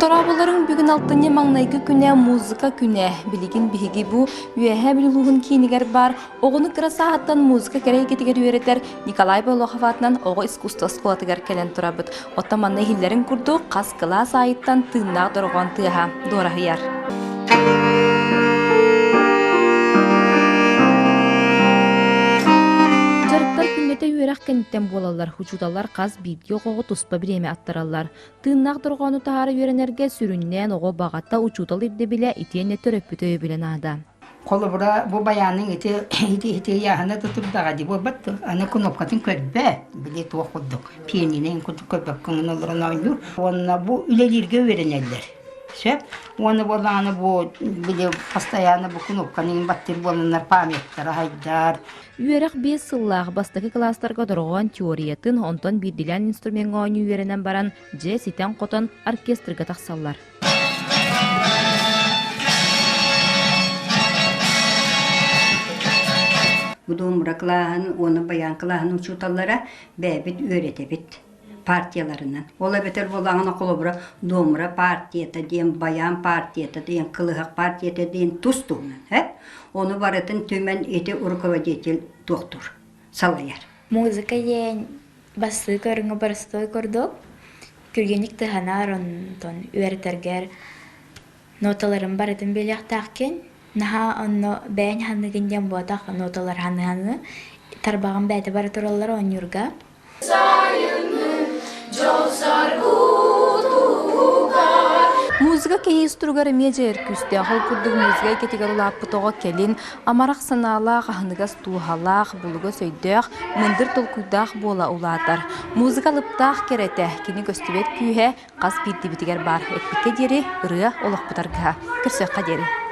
Дорооболоруҥ бүгүн алтынньы маҥнайгы күнэ музыка күнэ. Билигин биһиги бу Үөһээ Бүлүү улууһун киинигэр баар оҕону кыра сааһыттан музыка кэрэ эйгэтигэр үөрэтэр Николай Болохов аатынан оҕо искусство оскуолатыгар кэлэн турабыт. Оттон манна иһиллэрин курдук хас кылаас аайыттан тыыннаах дорҕоон тыаһа дуораһыйар. Дьарыктар күннэтэ үөрэх кэнниттэн буолаллар. Учууталлар хас биирдии оҕоҕо туспа бириэмэ аттараллар. Тыыннаах дорҕоону таһаара үөрэнэргэ сүрүннээн оҕо баҕата, учуутал ирдэбилэ итиэннэ төрөппүт өйөбүлэ наада. Холобура, бу байааныҥ ити ити ити ыйааһына да турдаҕа дии буолбат дуо? Аны кнопкатын көрбөт, били туох курдук, пианино курдук көрбөккүн олорон оонньуур. Уонна бу үлэлииргэ үөрэнэллэр. Сөп. Уонна буоллаҕына бу били постоянно бу кнопканы баттыыр буоланнар памяттара хайдар. Үөрэх биэс сыллаах бастакы кылаастарга дорҕоон теориятын, онтон биирдиилээн инструмеҥҥа оонньуу үөрэнэн баран, дьэ ситэн-хотон оркестрга тахсаллар. Бу домра кылааһын уонна баян кылааһын учууталлара бэйэбит үөрэтэбит партияларынан. Ол эбэтэр буоллаҕына холобура домра партията диэн, баян партията диэн, кылыһах партията диэн тус-туһунан. Ону барытын түмэн ити руководитель туохтуур, салайар. Музыка диэн бастыы көрүҥэ боростуой курдук түргэнник тыһанар, онтон үөрэтэргэр ноталарын барытын билиэхтээххин. Наһаа онно бэйэҥ ханыгын диэн буотах, ноталар ханыһаны тарбаҕын бэйэтэ бара тураллар оонньуурга. Музыка киһи ис туругар эмиэ дьайар күүстээх. Ол курдук музыка эйгэтигэр улааппыт оҕо кэлин амарах санаалаах, аһыныгас дууһалаах, булугас өйдөөх, мындыр толкуйдаах буола улаатар. Музыка алыптаах кэрэтэ, кини көстүбэт күүһэ хас биирдибитигэр баар. Эппиккэ диэри ырыа олохпут аргыһа. Көрсүөххэ диэри.